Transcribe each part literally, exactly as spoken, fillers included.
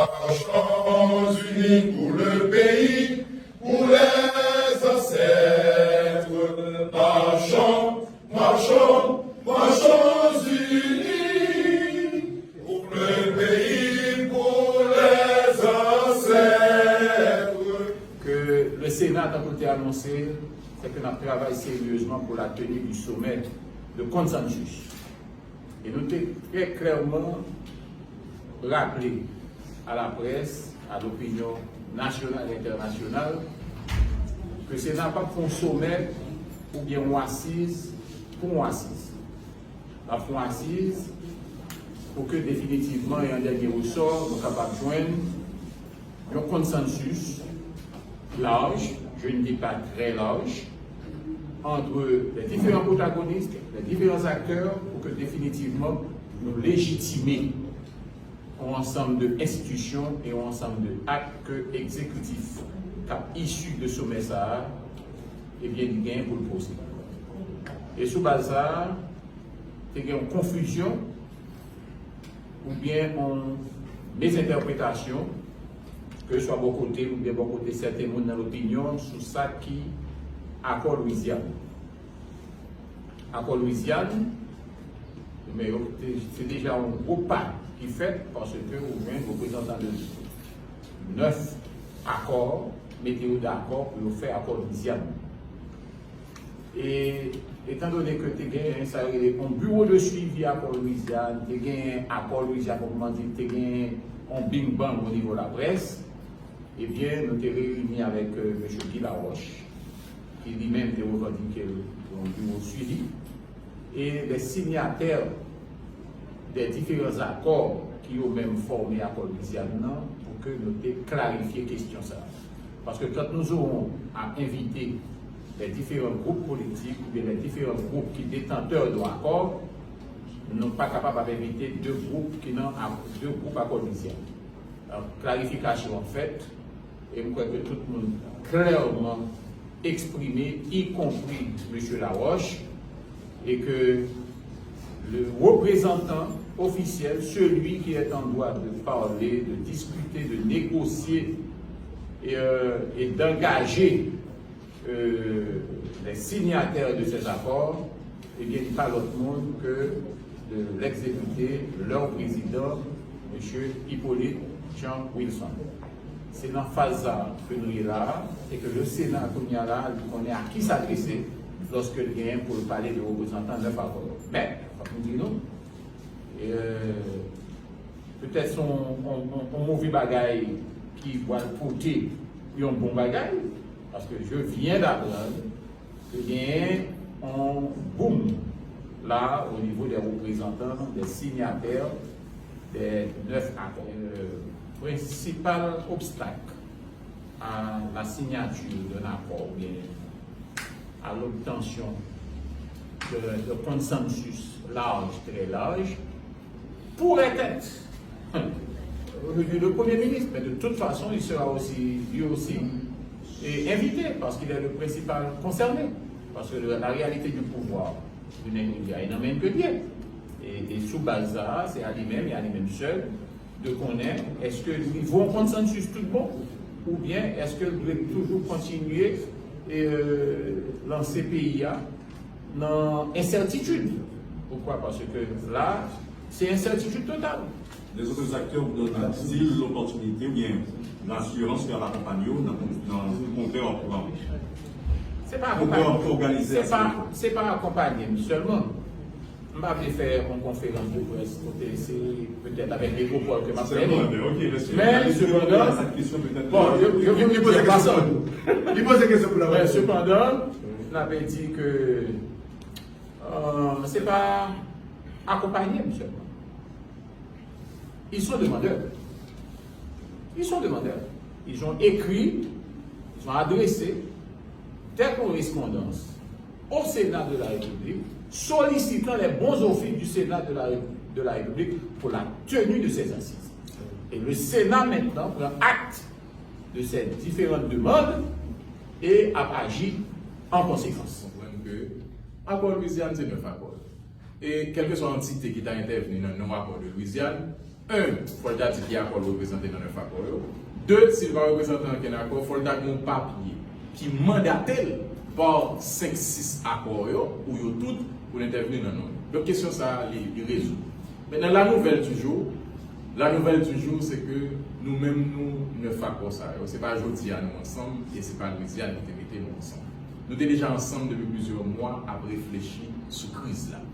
Marchons unis pour le pays, pour les ancêtres. Marchons, marchons, marchons unis pour le pays, pour les ancêtres. Ke le Sena, tankou l te anonse, se ke n ap travay seryezman pou la tenue du sommet de consensus. E nou te trè klèman raple a la près, a lopinyon nasyonal e entènasyonal, ke Sena p ap fè yon somè oubyen yon asiz pou yon asiz. L ap fè yon asiz pou ke definitivman e an dènye resò, nou kapab jwenn yon konsansis laj, je ne dis pas très large, entre les différents protagonistes, les différents acteurs, pour que définitivement nous légitimer yon ansanm de enstitisyon e yon ansanm de ak ke egzekitif k ap isi de somè sa a, ebyen, li genyen pou l poze. E sou baz sa a, te gen yon konfizyon oubyen yon mezentèpretasyon, ke swa bò kote oubyen bò kote sèten moun nan lopinyon sou sa ki akò Lwizyàn. Akò Lwizyàn, men yo te, se deja yon gwo pa ki fèt, paske ou jwenn reprezantan de nèf akò mete yo dakò pou yo fè akò Lwizyàn. E, etandone ke te gen sa yo rele yon bureau de suivi akò Lwizyàn, te gen akò Lwizyàn, kòman di, te gen yon bing bang o nivo laprès, ebyen, nou te reyini avèk, euh, mesye Guy Laroche, ki li menm te revandike l yon bureau suivi, e les signataires des différents accords ki yo menm fòme akò Lwizyàn nan, pou ke nou te klarifye kesyon sa a. Paske quand nous aurons à inviter les différents groupes politiques oubyen les différents groupes qui détenteurs d'un accord, nou pa kapab ap envite de gwoup ki nan ak-, de gwoup akò Lwizyàn. Donk, klarifikasyon an fèt, e m kwè ke tout moun klèman eksprime, y compris mesye Laroche, et que le représentant officiel, celui qui est en droit de parler, de discuter, de négocier et, euh, et d'engager euh, les signataires de ces accords, ebyen, li pa lòt moun ke de l'ex-député, leur président, mesye Hyppolite Jean Wilson. Se nan faz sa a ke nou ye la a, e ke le Sena kounye a la, li konnen a ki s'adresser lòske l genyen pou l pale de reprezantan nèf akò yo. Men, fòk nou di nou, euh, petèt se yon, yon, yon, yon move bagay ki pral pote yon bon bagay, paske je viens d'apprendre ke genyen yon boom la o nivo des représentants, des signataires des neuf accords. Euh, prensipal obstak à la signature d'un accord ou bien à l'obtention de, de consensus large, très large, pourrait être le Premier ministre, mais de toute façon, il sera aussi, lui aussi, eh, invité, parce qu'il est le principal concerné. Parce que le, la réalité du pouvoir, li menm li a nan men ke l ye. E, e sou baz sa a, se a li menm, e a li menm sèl, de konnen èske li vo yon konsansis tout bon, oubyen èske l dwe toujou kontinye, e, euh, lanse peyi a nan ensètitid. Poukwa? Paske la, se ensètitid total. Les autres acteurs vous donnent l'opportunité ou bien l'assurance ke y ap akonpanye w nan, nan kontre w ap pran. Se pa akonpanye. Se pa, se pa akonpanye m sèlman. M pa vle fè yon konferans de près kote se petèt avèk Metropole ke m ap fè li. Men, sepandan, bon, yo, yo vin li poze kesyon pou nou. Li poze kesyon pou nou. Men, sepandan, n ap di ke, euh, se pa akonpanye m sèlman. Ils sont demandeurs. Ils sont demandeurs. Ils ont écrit, ils ont adressé des correspondances au Sénat de la République, sollicitant les bons offices du Sénat de la, de la République pour la tenue de ces assises. Et le Sénat maintenant prend acte de ces différentes demandes et a agi en conséquence. Konprann ke akò Lwizyàn se nèf akò. E kèlkeswa antite ki ta entèvni nan non akò de Lwizyàn, En, fò l ta di ki akò l reprezante nan nèf akò yo. De, si l pa reprezante ankenn akò, fò l ta gen yon papye ki mandate l pa senk, sis akò yo, ou yo tout, pou l entèvni nan non yo. Donk, kesyon sa a, li, li rezoud. Mentnan, la nouvèl du jour, la nouvèl du jour, se ke nou menm, nou nèf akò sa yo, se pa jodi a nou ansanm, e se pa Louisiane ki te mete nou ansanm. Nou te deja ansanm depi plizyè mwa ap reflechi sou kriz la.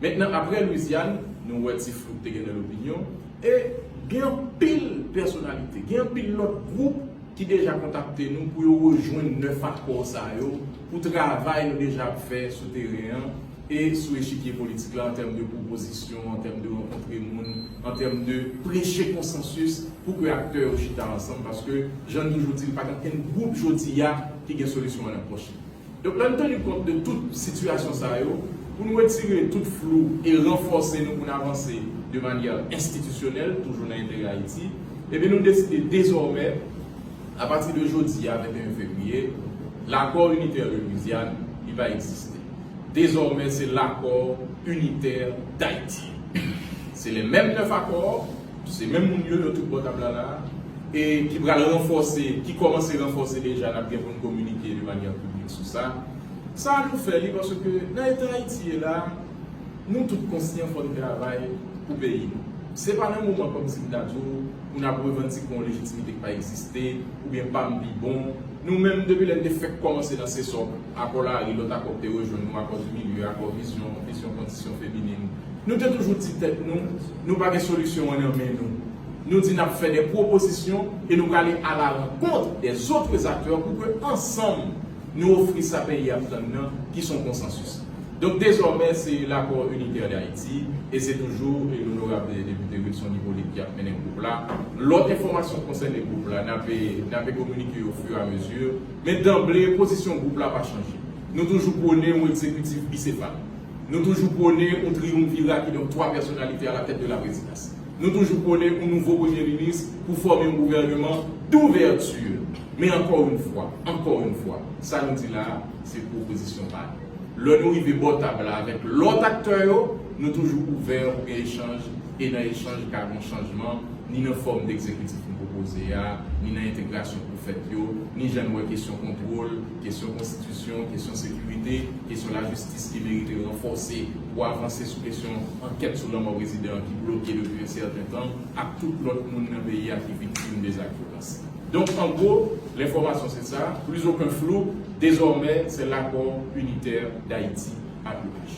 Mentnan, apre Louisiane, nou wè ti flou k te gen nan lopinyon, e gen anpil pèsonalite, gen anpil lòt gwoup ki deja kontakte nou pou yo rejwenn nèf akò sa yo, pou travay nou deja ap fè sou teren an, e sou echikye politik la, an tèm de pwopozisyon, an tèm de rankontre moun, an tèm de preche konsansis, pou ke aktè yo chita ansanm, paske, jan n toujou di, li pa gen okenn gwoup jodi a ki gen solisyon an nan pòch li. Donk, lè n teni kont de tout sitiyasyon sa yo, pou nou retire tout flou e ranfòse nou pou n avanse de manyè enstitisyonèl, toujou nan enterè Ayiti, ebyen, nou deside dezòmè, apati de jodi a, venteyen fevriye, Lakò Initè de Louisiane, li pa egziste. Dezòmè, se Lakò Initè Dayiti. Se le menm nèf akò, se menm moun yo, yo tout bò tab la la, e ki pral ranfòse, ki kòmanse ranfòse deja, n ap gen pou n kominike de manyè piblik sou sa. Sa a nou fè li paske nan eta Ayiti ye la, nou tout konsyan fò n travay pou peyi nou. Se pa nan moman kòmsi m ta di w, pou n ap revandike yon lejitimite ki pa egziste, oubyen pa m pi bon. Nou menm, depi lè n te fèk kòmanse nan sesòk, akò lari, lòt akò k te rejwenn nou, akò di milye, akò vizyon, kesyon kondisyon feminin, nou te toujou di tèt nou, nou pa gen solisyon an nan men nou. Nou di n ap fè de pwopozisyon e nou prale a la rankont dè zotres aktè pou ke ansanm nou ofri sa peyi ap tann nan, ki se yon konsansis. Donk, dezòmè, se Lakò Initè Dayiti, e se toujou, e, onorab depite Wilson Hyppolite ki ap mennen gwoup la. Lòt enfòmasyon k konsène gwoup la, n ape, n ape kominike yo ofiramezu. Men danble, pozisyon gwoup la pa chanje. Nou toujou pwone yon egzekitif bisefal. Nou toujou pwone yon triyonvira, kidonk twa pèsonalite a la tèt de la prezidans. Nou toujou pwone yon nouvo premye minis pou fòme yon gouvèneman douvèti. Men ankò yon fwa, ankò yon fwa, sa nou di la a, se pwopozisyon pa nou. Lè nou rive bò tab la avèk lòt aktè yo, nou toujou ouvè pou gen echanj, e nan echanj ka gen chanjman, ni nan fòm de egzekitif nou pwopoze a, ni nan entegrasyon k pou fèt yo, ni jan n wè kesyon kontwòl, kesyon konstitisyon, kesyon sekirite, kesyon lajistis ki merite ranfòse pou avanse sou kesyon ankèt sou lanmò prezidan an ki bloke depi yon sèten tan, ak tout lòt moun nan peyi a ki viktim de zak vyolans. Donk, an gwo, lenfòmasyon se sa, plus aucun flou, dezòmè, se Lakò Initè Dayiti, A I H.